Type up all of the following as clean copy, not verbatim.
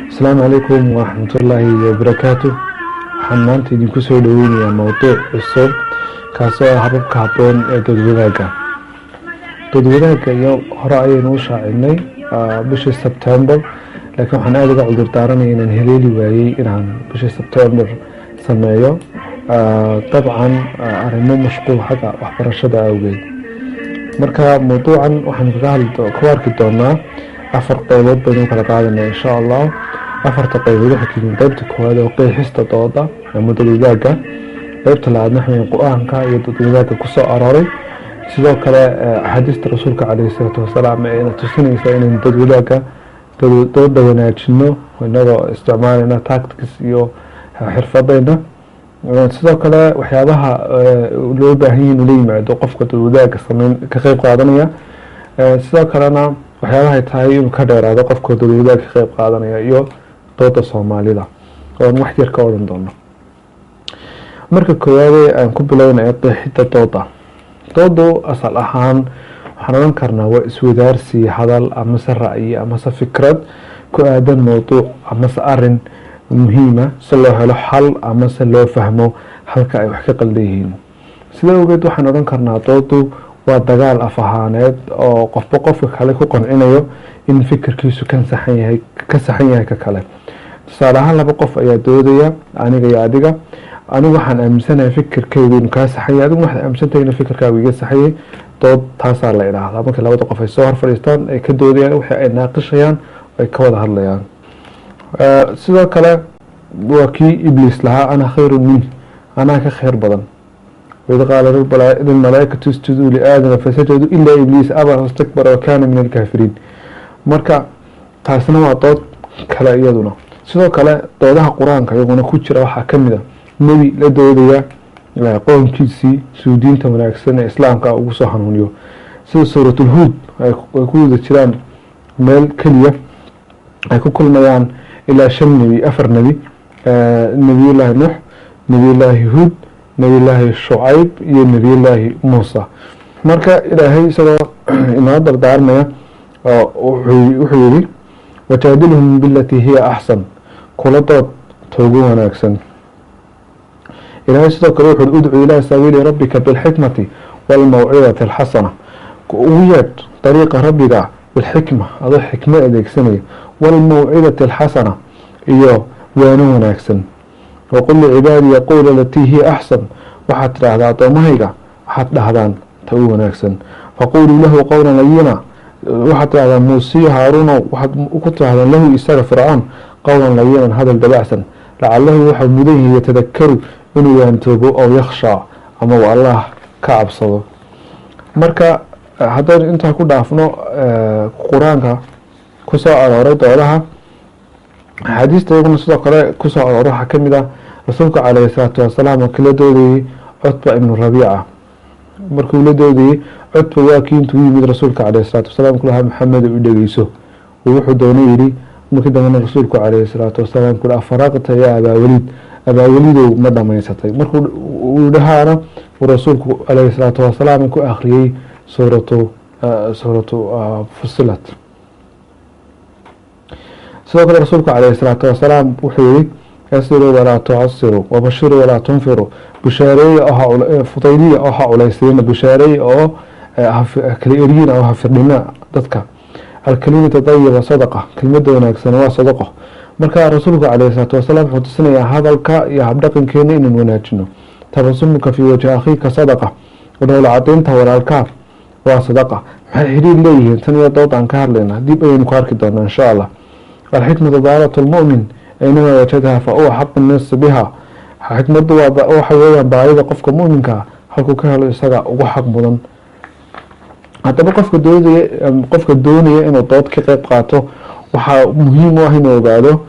Asalaamu calaykum waraxmatullaahi wabarakaatu. Waxaan maanta idinku soo dhaweynayaa mowduuc cusub, kaasoo ah hababka habboon ee doodwadaaga. Doodwadaaga iyo hore ayaynu u shaacinay bishii Sebtember, laakiin waxaan aada uga cudur daaranaya inaan haleeli waayey inaan bishii Sebtember sameeyo, dabcan arrimo mashquul xagga waxbarashada awgeed. Marka mowduucan waxaan kaga hadli ku arki doonaa afar qeybood baynu kala qaadanaa, insha Allah. Afarta qeybood waxay kayihiin: qeybta koowaad oo qeexista dooda ama doodwadaaga, qeybta labaadna waxa weeye Qur-aanka iyo doodwadaaga kusoo arooray, sidoo kale axaadiista Rasuulka caleyhi salaatu wasalaam ee tusinaysa inaynu doodwadaaga dooda wanaajino inagoo isticmaalayna tactics iyo xirfadeyna, sidoo kale waxyaabaha loo baahan yahi inuu la yimaado qofka doodwadaaga sameyn ka qeyb qaadanaya, sidoo kalena waxyaabahay tahay inuu ka dheeraado qofka doodwadaaga ka qeyb qaadanaya, iyo dooda Soomaalida oon wax yar ka odhan doono. Marka koowaade aan ku bilownaya qeexida dooda. Doodu asal ahaan waxaan odhan karnaa waa iswadaarsi hadal amase ra'yi amase fikrad ku aadan mowduuc amase arin muhiima, si loo helo xal amase loo fahmo halka ay wax ka qaldan yihiin. Sida awgeed waxaan odhan karnaa doodu waa dagaal af ahaaneed oo qofba qofka kale ku qancinayo in fikirkiisu kan saxan yahay, ka saxan yahay ka kale. Tusaale ahaan, laba qof ayaa doodaya, aniga iyo adiga. Anigu waxaan aaminsanahay fikirkaygu inuu kaa saxan yahay, adigu waxaad aaminsantahay inuu fikirkaagu iga saxanyay. Dood taasaa la idhaahdaa marka labada qof ay soo hor fadhiistaan, ay ka doodayaan, wixii ay naaqishayaan, ay ka wada hadlayaan. Sidoo kale waa kii Ibliis lahaa: "أنا خير منه", anaa ka khayr badan. وإذ قال للملائكة اسجدوا لآدم فسجدوا إلا إبليس أبى واستكبر وكان من الكافرين. Marka taasna waa dood kale iyaduna. Sidoo kale doodaha Qur-aanka iyaguna ku jira waxaa kamid a nebi la doodaya qoomkiisii suu diinta wanaagsan ee Islaamka ugu soo hanuuniyo, sida Suuratulhuud ay ku wada jiraan meel keliya ay ku kulmayaan ilaa shan nebi, afar nebi: Nebiyullaahi Nuux, Nebiyullaahi Huud, Nebiyullaahi Shucayb iyo Nebiyullaahi Muusa. Marka Ilaahay isagoo inoo dardaarmaya wuxuu yihi: "وجادلهم بالتي هي أحسن", kula dood toogu wanaagsan. Ilaahay sidoo kale wuxu: "ادع إلى سبيل ربك بالحكمة والموعظة الحسنة", ugu yeedh dariiqa Rabbiga بالحكمة, adoo xikmo adeegsanaya, والموعظة الحسنة, iyo waano wanaagsan. وقل لعبادي يقولوا التي هي أحسن, waxaad tidhaahdaa adoomahayga waxaad dhahdaan ta u wanaagsan. فقولوا له قولا لينا, waxaad tidhahdaa Muusiyo Haaruunow, waxaad ku tidhahdaan له isaga Fircoon قولا لينا, hadal dabacsan, لعله waxau mudan yahay يتذكر inuu waantoobo, أو يخشى ama uu Allah ka cabsado. Marka haddaynu intaa ku dhaafno Qur-aanka kusoo arooray doodaha, axaadiista iyaguna sidoo kale kusoo arooray waxaa kamid ah Rasuulka caleyhi salaatu wasalaam oo kala doodayay Cutba ibnu Rabiica. Markuu la doodayey Cutba, waa kii intuu yimid Rasuulka caleyhi salaatu wasalaam kulahaa: "Maxamed, u dhegeyso." Wuxuu doonay yidhi. Markii dambena Rasuulku caleyhi salaatu wasalaam kuli: "أفرغت يا أبا الوليد?" Abaawelidow, ma dhamaysatay? Markuu uu dhahaana uu Rasuulku caleyhi salaatu wasalaam ku akhriyey suuratu Fusilat. Sidoo kale Rasuulku caleyhi salaatu wasalaam wuxuu yihi: "يسروا ولا تعسروا وبشروا ولا تنفروا", bushaareeya oo fudaydiya oo ha culaysiina, bushaareeya oo kala eryiina oo ha firdhina dadka. الكلمة الطيبة صدقة, kelmada wanaagsan waa sadaqo. Marka Rasuulku caleyhi salaatu wasalaam wuxuu tusinayaa hadalka iyo habdhaqankeena inaan wanaajino. تبسمك في وجه أخيك صدقة, dhoola cadaynta walaalkaa waa sadaqa. Maxay xiriir leeyihiin tan iyo dood aan ka hadlayna? Dib ayaynu ku arki doonaa, insha Allah. الحكمة ضالة المؤمن أينما وجدها فهو أحق الناس بها, xikmaddu waxa weeyaan baadida qofka muminka ah, halkuu ka helo isaga ugu xaq mudan. Haddaba qofka doonaya inuu dood ka qeyb qaato waxaa muhiim u ah inuu ogaado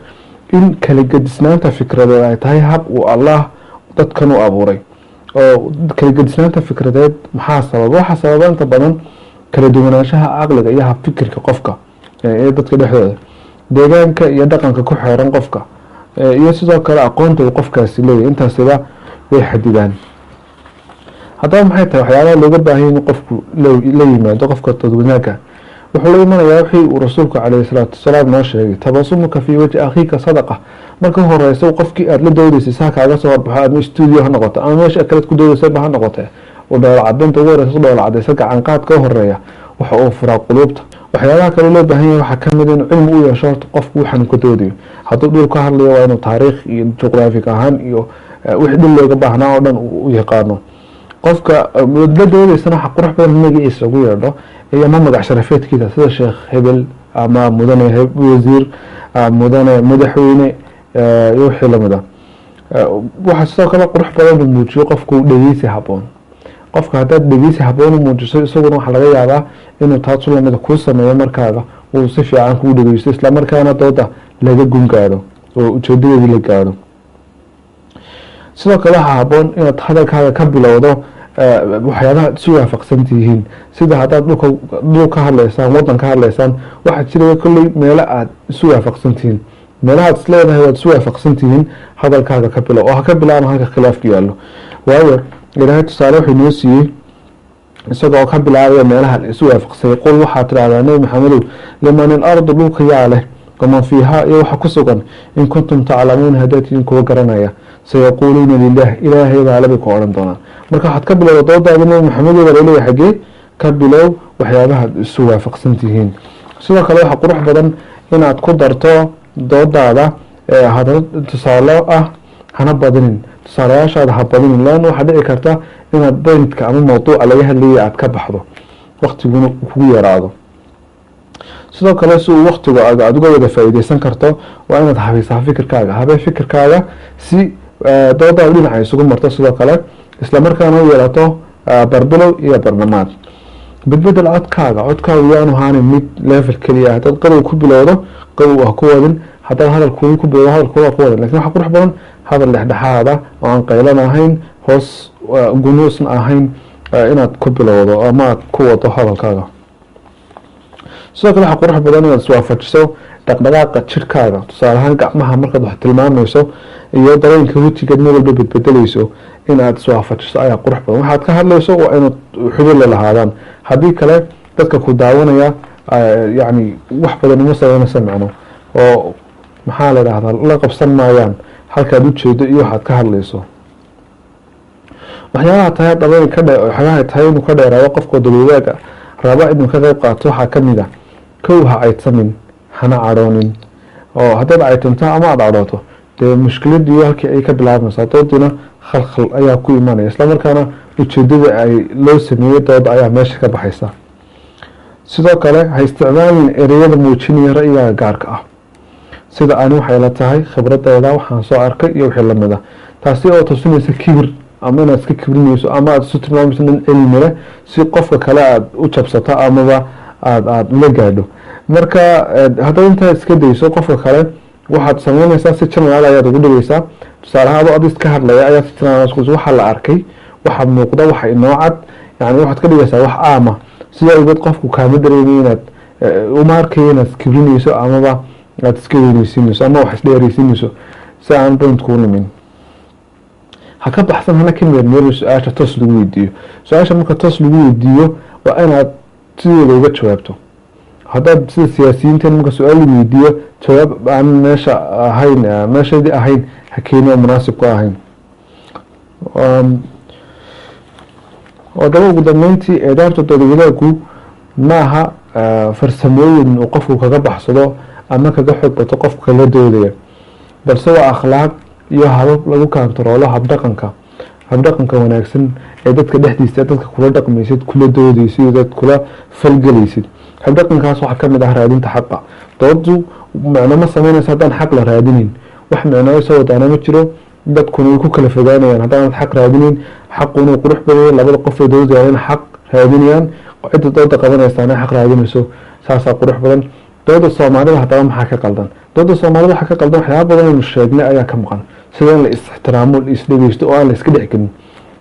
in kala gedisnaanta fikradeed ay tahay hab uu Allah dadkan u abuuray. Oo kala gedisnaanta fikradeed maxaa sababa? Waxaa sababa inta badan kala duwanaanshaha caqliga iyo habfikirka qofka ee dadka dhexdooda, deegaanka iyo dhaqanka ku xeeran qofka, iyo sidoo kale aqoonta uu qofkaasi leeyahy. Intaasiba way xadidaan. Haddaba maxay tahay waxyaabaha looga baahanya in qofku la yimaado? Qofka dood wanaagga wuxuu la imanayaa wixii uu rasuulku caleyhi salaatu wasalaam noo sheegay: tabasumuka fii wajhi akhiika sadaqa. Marka horeysa qofkii aada la doodeysay saa kaaga soo horbaxo, ama stuudio ha noqoto ama meesha kalead ku doodeysaba ha noqote, u dhoola cadaynta ugu horeysa, dhoola cadaysa, gacan qaadka u horeeya waxa uu furaa quluubta. Waxyaabaha kale loo baahan yahay waxaa kamid inuu cilmi u yeesho horta qofku waxaan ka doodayo. Hadduu dhul ka hadlayo, waa inuu taariikh iyo juqraafic ahaan iyo wixii dhul looga baahnaa oo dhan u yaqaano. Qofka la doodeysana waxa qurux badan magaciisa ugu yeedho iyo ama magac sharafeedkiisa, sida Sheekh hebel ama mudane wasiir, mudane madaxweyne iyo wixii lamid ah. Waxaa sidoo kale qurux badan inuu muujiyo qofku dhegeysi haboon. Qofka haddaad dhegeysi haboon u muujiso, isaguna waxaa laga yaabaa inuu taasu lamida kuu sameeyo. Markaaga uu si fiican kuu dhegeysto, islamarkaana dooda laga gun gaadho oo ujeedadeedii la gaadho. Sidoo kale waxaa haboon inaad hadalkaaga ka bilowdo waxyaabaha isu waafaqsan tihiin, sida haddaad dhulka dhul ka hadlaysaan, wadan ka hadlaysaan, waxaa jiraya kolley meelo aad isu waafaqsan tihiin. Meelahaad is leedahay waad isu waafaqsan tihiin hadalkaaga ka bilow, oo ha ka bilaabma halka khilaafku yaallo. Waayo, Ilaahay tusaale wuxuu noo siiyey isagoo ka bilaabaya meelaha la isu waafaqsay: "Qul", waxaad tidhahdaa Nebi Maxamedow, "liman il ardu", dhulka yaa leh, "waman fiihaa", iyo waxa ku sugan, "in kuntum taclamuun", haddaad tihiin kuwa garanaya. "Sayaquuluuna lilah", Ilaahay baa labay ku odhan doonaan. Marka waxaad ka bilowda doodaada, Nebi Maxamedow baa laleeyahay, xaggee ka bilow? Waxyaabahaad isu waafaqsan tihiin. Sidoo kale waxaa qurux badan inaad ku darto doodaada hadalo tusaale ah. Hana badinin tusaalayaashaada, ha badinin, leanna waxaa dhici karta inaad pointka ama mawduuca laga hadlayay aad ka baxdo, waktiguna kugu yaraado. Sidoo kale, si uu waktigu aad uga wada faa-iideysan karto, waa inaad habaysaa fikirkaaga. Habee fikirkaaga si doodaada dhinaca isugu marto, sidoo kale isla markaana u yeelato barbilow iyo bardhamaad. Bedbedel codkaaga. Codkaagu yaanu ahaanin mid level keliya. Haddaad qabow ku bilowdo, qabow ha ku wadin. Haddaad hadal kulul ku bilowdo, hadal kulul ha ku wadin. Lakin waxaa qurux badan hadal dhexdhexaada oo aan qaylan ahayn, hoos gunuusna ahayn, inaad ku bilowdo ama aad ku wado hadalkaaga. Sidoo kale waxaa qurux badan inaad iswaafajiso dhaqdhaqaaqa jirkaaga, tusaale ahaan gacmaha markaad wax tilmaamayso iyo dareenka wejigaad mid walba bedbedeleyso, in aad iswaafajiso ayaa qurux badan. Waxaad ka hadlayso waa inaad xubin la lahaadaan. Haddii kale dadka ku daawanaya yacni wax badan uma sameynaysa macno, oo maxaa la dhahdaa, la qabsan maayaan halkaad ujeedo iyo waxaad ka hadlayso. Waxyaabaha tahay haddaba ka dhe waxyaabaha tahay inuu ka dheeraado qofka doodwadaaga raba inuu ka qeyb qaato waxaa kamid ah: kow, ha caytamin hana cadhoonin, oo haddaad caytanto ama aada cadhooto, dee mushkiladii halkii ay ka bilaabmaysaa, doodiina khalkhal ayaa ku imanaya, islamarkaana ujeedada ay loo sameeyey dooda ayaa meesha ka baxaysa. Sidoo kale ha isticmaalin ereyada muujinaya ra'yigaaga gaarka ah, sida "ani waxay la tahay", "khibradeyda", "waxaan soo arkay" iyo wixii lamid ah, taasi oo tusinaysa kibir ama inaad iska kibrinayso ama aada isu tilmaamayso nin cilmi leh, si qofka kale aada u jabsato amaba aada ula gaadho. Marka haddaad intaa iska dayso, qofka kale waxaad sameynaysaa si general ayaad ugu dhigaysaa. Tusaale ahaan, adoo adis ka hadlaya ayaa si general, waxaa la arkay, waxa muuqda, waxa inoo cad, yani waxaad ka dhigaysaa wax caama. Sidaa awgeed qofku kaama dareemay inaad uma arkayo inaad kibrinayso amaba aada iska weyneysiinayso ama wax isdheereysiinayso, si aan point kuu lumin. Ha ka baxsan hana ka meermeerin su-aasha toos lagu weydiiyo. Su-aasha marka toos lagu weydiiyo waa inaad sideeda uga jawaabto. Haddaad sida siyaasiyiinta marka su-aal lagu weydiiyo jawaab aan meesha ahayn, meeshaydii ahayn ha keeni oo munaasib ku ahayn. Haddaba ugu dambeyntii, eedaabta dood wadaagu maaha farsamooyin uu qofku kaga baxsado ama kaga xoog bato qofka la doodaya, balse waa akhlaaq iyo habab lagu kantaroolo habdhaqanka wanaagsan ee dadka dhexdiisa, dadka kula dhaqmaysid, kula doodeysid, dad kula falgelaysid. Habdhaqankaas waxaa kamid ah raadinta xaqa. Doodu macno ma sameynayso haddaan xaq la raadinin. Wax micnoo soo wadaana ma jiro, dadkuna way ku kala fogaanayaan haddaanad xaq raadinin. Xaquna uu qurux badanya labada qof ee doodayaan xaq raadinayaan, cidda dooda qabanaysaana xaq raadinayso, saasaa qurux badan. Dooda Soomaalida haddaba maxaa ka qaldan? Dooda Soomaalida waxaa ka qaldan waxyaaba badan aynu sheegnay ayaa ka maqan, sida in la is-ixtiraamo, la is-dhegeysto oo aan la iska dhexgelin.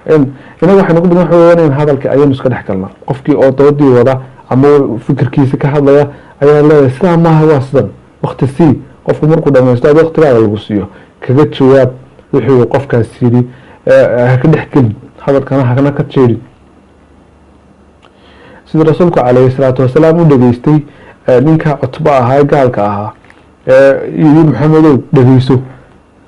Inaga waxaynu ku badan waxa weeyaan in hadalka ayaynu iska dhex galnaa. Qofkii oo doodii wada ama fikirkiisa ka hadlaya ayaa leeyahay sidaa maaha, waa sidan. Wakti sii qofku markuu dhamaysto, ad waktigaaga lagu siiyo, kaga jawaab wixii uu qofkaas yidhi. Ha ka dhex gelin hadalkana, hakana ka jeedin. Sida Rasuulku calayhi salaatu wasalaam u dhageystay ninka Cutbo ahaa ee gaalka ahaa ee yidhi, "Maxamedow, dhegeyso,"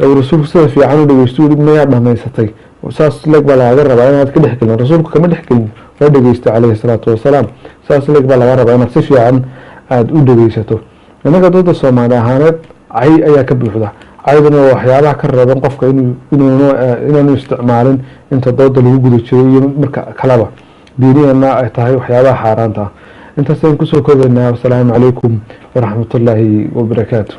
rasuulku sida fiican u dhegeysto, yidhi, "Mayaa dhamaysatay?" Saas leeg baa lagaga rabaa inaad ka dhex gelin. Rasuulku kama dhex gelin, waa dhegeystay calayhi salaatu wasalaam. Saas leeg baa laga rabaa inaad si fiican aada u dhegeysato. Inaga dooda Soomaali ahaaneed cay ayaa ka buuxda. Cayduna waa waxyaabaha ka reeban qofka inaanu isticmaalin inta dooda lagu guda jiro iyo marka kaleba, diiniyana ay tahay waxyaabaha xaaraanta ah. Intaas ayaan kusoo koobaynaa. Wasalaamu calaykum waraxmatullaahi wabarakaatu.